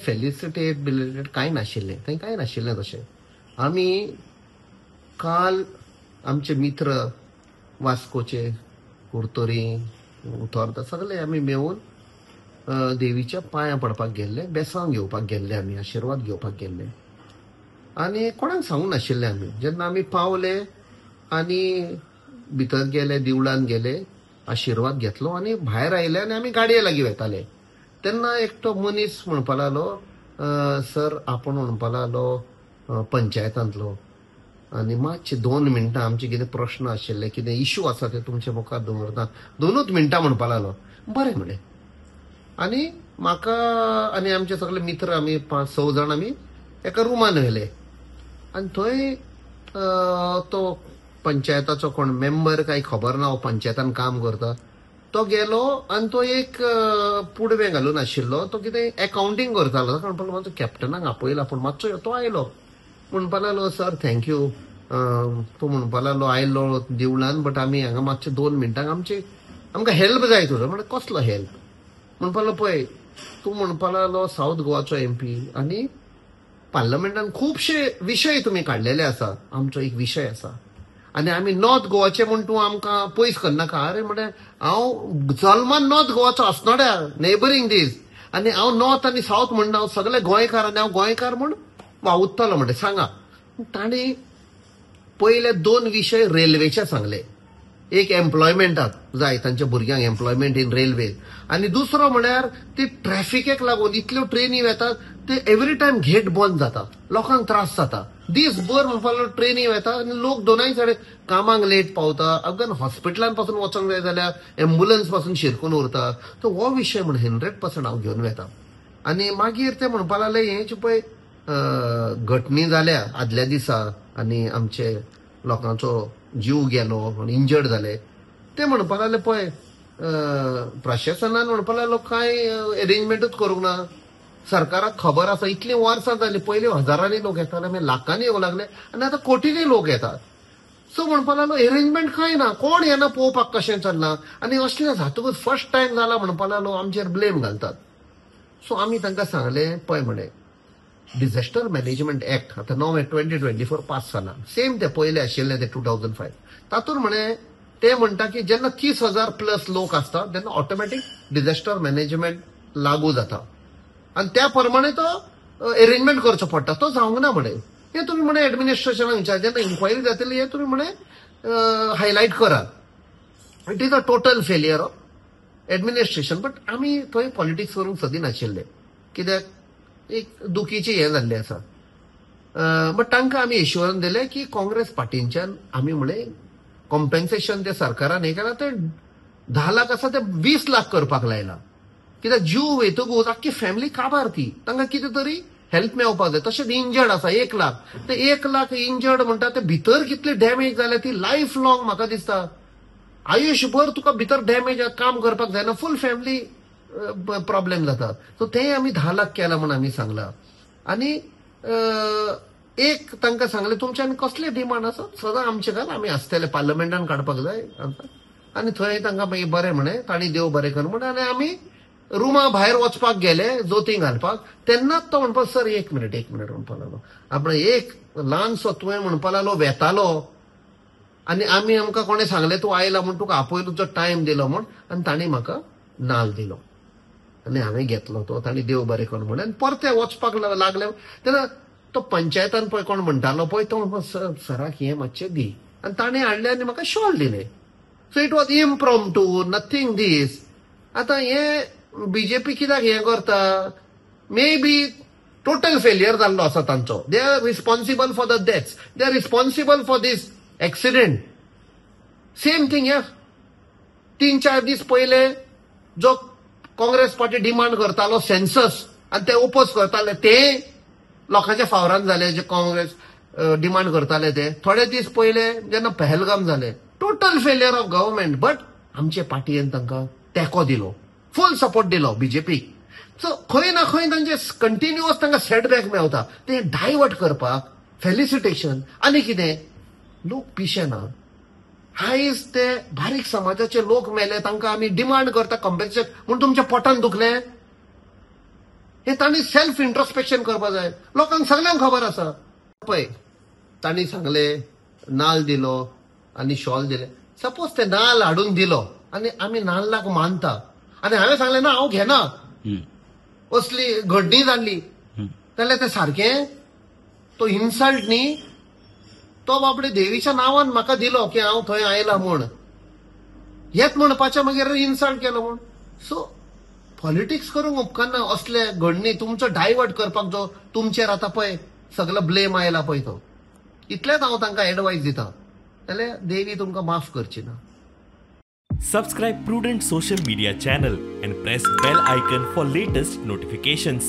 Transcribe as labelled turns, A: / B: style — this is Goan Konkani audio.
A: फेलिसिटेट बिलिटेट कांय नाशिल्लें, थंय कांय नाशिल्लें तशें. आमी काल आमचे मित्र वास्कोचे, कुर्तोरी, उतोर्दा सगळे आमी मेळून देवीच्या पांयां पडपाक गेल्ले, बेसांव घेवपाक गेल्ले, आमी आशिर्वाद घेवपाक गेल्ले आनी कोणाक सांगूंक नाशिल्ले आमी. जेन्ना आमी पावले आनी भितर गेले, देवळान गेले, आशिर्वाद घेतलो आनी भायर आयले आनी आमी गाडये लागीं वेताले तेन्ना एकटो मनीस म्हणपाक लागलो, सर आपूण म्हणपाक लागलो पंचायतांतलो आनी मातशे 2 मिनटां आमचे कितें प्रश्न आशिल्ले, कितें इशू आसा ते तुमचे मुखार दवरता, 2 मिनटां म्हणपाक लागलो. बरें म्हणलें आनी म्हाका आनी आमचे सगळे मित्र आमी 5-6 जाण आमी एका रुमान व्हेले आनी थंय तो पंचायताचो कोण मेंबर काय खबर ना, पंचायतान काम करता, तो गेलो आनी तो एक पुडवें घालून आशिल्लो, तो कितें एकाउंटींग करतालो. ताका म्हणपाक लागलो कॅप्टनाक आपयला पूण मातसो तो आयलो, म्हणपाक लागलो सर thank you. तो म्हणपाक लागलो आयलो देवळान बट आमी हांगा मातशे 2 मिनटांक आमचे आमकां हेल्प जाय तुजो. म्हणल्यार कसलो हेल्प? म्हणपाक लागलो पळय तूं म्हणपाक लागलो सावथ गोवाचो एमपी आनी पार्लमेंटान खुबशे विशय तुमी काडलेले आसा, आमचो एक विशय आसा आनी आमी नॉर्थ गोवाचे म्हूण तूं आमकां पयस करनाका. अरे म्हणलें हांव जल्मान नॉर्थ गोवाचो आसनोड्या, नेबरींग दीस, आनी हांव नॉर्थ आनी सावथ म्हणना, हांव सगळे गोंयकार आनी हांव गोंयकार म्हूण वावुरतलो. म्हणलें सांगा. तांणी पयले 2 विशय रेल्वेचे सांगले, एक एम्प्लॉयमेंटाक जाय तांच्या भुरग्यांक एम्प्लॉयमेंट इन रेल्वे, आनी दुसरो म्हळ्यार ती ट्रॅफिकेक लागून इतल्यो ट्रेनी वेतात ते एवरी टायम गेट बंद जाता, लोकांक त्रास जाता, दीसभर म्हणपाक लागलो ट्रेनी वेता आनी लोक दोनाय साडे कामाक लेट पावता, अगन हॉस्पिटलान पासून वचोंक जाय जाल्यार एम्बुलन्स पासून शिरकून उरता. तो हो विशय म्हण 100% हांव घेवन वेता. आनी मागीर ते म्हणपाक लागले हें पळय घटणी जाल्या आदल्या दिसा आनी आमचे लोकांचो जीव गेलो, इंजर्ड जाले. ते म्हणपाक लागले पळय प्रशासनान म्हणपाक लागलो कांय एरेंजमेंटूच करूंक ना, सरकाराक खबर आसा इतलीं वर्सां जालीं, पयलीं हजारांनी लोक येताले, मागीर लाखांनी येवंक लागले आनी आतां कोटींनी लोक येतात. सो म्हणपाक लागलो एरेंजमेंट कांय ना, कोण येना पळोवपाक कशें चल्लां आनी असलें जातकूच फर्स्ट टायम जाला म्हणपाक लागलो आमचेर ब्लेम घालतात. सो आमी तांकां सांगलें पळय म्हणलें डिझास्टर मॅनेजमेंट एक्ट आतां 9 2024 पास जाला, सेम ते पयले आशिल्ले ते 2005, तातूंत म्हणे ते म्हणटा की जेन्ना 30,000 प्लस लोक आसता तेन्ना ऑटोमॅटीक डिझास्टर मॅनेजमेंट लागू जाता आनी त्या प्रमाणे तो एरेंजमेंट करचो पडटा, तो जावंक ना म्हणे. हें तुमी म्हणे एडमिनिस्ट्रेशनाक विचार, जेन्ना इन्क्वायरी जातली हें तुमी म्हणे हायलायट करात. It is a total failure of administration. But आमी थंय पॉलिटिक्स करूंक सदी नाशिल्ले, कित्याक एक दुखीचें हें जाल्लें आसा. बट तांकां आमी एश्युरन्स दिलें की काँग्रेस पार्टींच्यान आमी म्हळें कॉम्पेन्सेशन ते सरकारान हें केलां तें 10 लाख आसा तें 20 लाख करपाक लायलां, कित्याक जीव वयतकूच आख्खी फॅमिली काबार, ती तांकां कितें तरी हेल्प मेळपाक जाय. तशेंच इंजर्ड आसा 1 लाख, ते 1 लाख इंजर्ड म्हणटा ते भितर कितली डॅमेज जाल्या ती लायफ लॉंग म्हाका दिसता आयुष्यभर तुका भितर डॅमेज, काम करपाक जायना, फूल फॅमिली प्रॉब्लेम जाता. सो तें आमी 10 लाख केलां म्हूण आमी सांगलां. आनी एक तांकां सांगलें तुमच्यान कसले डिमांड आसा सदां आमचे घाल, आमी आसतले पार्लमेंटान काडपाक जाय. आनी थंय तांकां मागीर बरें म्हणें, तांणी देव बरें कर म्हणें आनी आमी रुमा भायर वचपाक गेले जोतीं घालपाक. तेन्नाच तो म्हणपाक सर 1 मिनट 1 मिनट म्हणपाक लागलो, आपण एक ल्हानसो तुवें म्हणपाक लागलो वेतालो आनी आमी आमकां कोणें सांगलें तूं आयला म्हूण तुका आपयलो, तुजो टायम दिलो म्हूण, आनी तांणी म्हाका नाल दिलो आनी हांवें घेतलो तो, तांणी देव बरें कर म्हणलें आनी परते वचपाक लागले तेन्ना तो पंचायतान पळय कोण म्हणटालो पळय तो म्हणपाक सर सराक हें मातशें दी, आनी ताणें हाडलें आनी म्हाका शॉल दिलें. So it was impromptu, nothing these. आतां हें बीजेपी कित्याक हें करता, मे बी टोटल फेलियर जाल्लो आसा तांचो. They are responsible for the deaths, they are responsible for this accident. Same thing ह्या 3-4 दीस पयले जो काँग्रेस पार्टी डिमांड करतालो सेन्सस आनी ते ओपोज करताले ते लोकांच्या फावरान जाले, जे काँग्रेस डिमांड करताले ते थोडे दीस पयले जेन्ना पहलगाम जाले, total failure of government, but आमचे पार्टीन तांकां तेंको दिलो, फूल सपोर्ट दिलो बीजेपी. सो खंय ना खंय तांचे कंटिन्युअस तांकां सेटबॅक मेवता, ते डायवर्ट करपाक फेलिसिटेशन आनी कितें. लोक पिशे ना, आयज ते बारीक समाजाचे लोक मेले, तांकां आमी डिमांड करता कॉम्पेन्सेशन म्हूण तुमच्या पोटान दुखलें. हे तांणी सेल्फ इंट्रोस्पेक्शन करपा जाय. लोकांक सगल्यांक खबर आसा. पळय तांणी सांगले नाल दिलो आनी शॉल दिले. सपोज ते नाल हाडून दिलो आनी आमी नाल्लाक मानता आनी हांवें सांगलें ना हांव घेना, असली घडणी जाल्ली जाल्यार ते सारकें तो इन्सल्ट न्ही. तो बाबडे देवीच्या नांवान म्हाका दिलो की हांव थंय आयला म्हूण, हेच म्हणपाचें मागीर इन्सल्ट केलो म्हूण. सो पॉलिटिक्स करूंक उपकारना. असले घडणी तुमचो डायवर्ट करपाक जो तुमचेर आतां पळय सगलो ब्लेम आयला पळय तो, इतलेंच हांव तांकां एडवायस दिता. जाल्यार देवी तुमकां माफ करची ना.
B: Subscribe Prudent Social Media channel and press bell icon for latest notifications.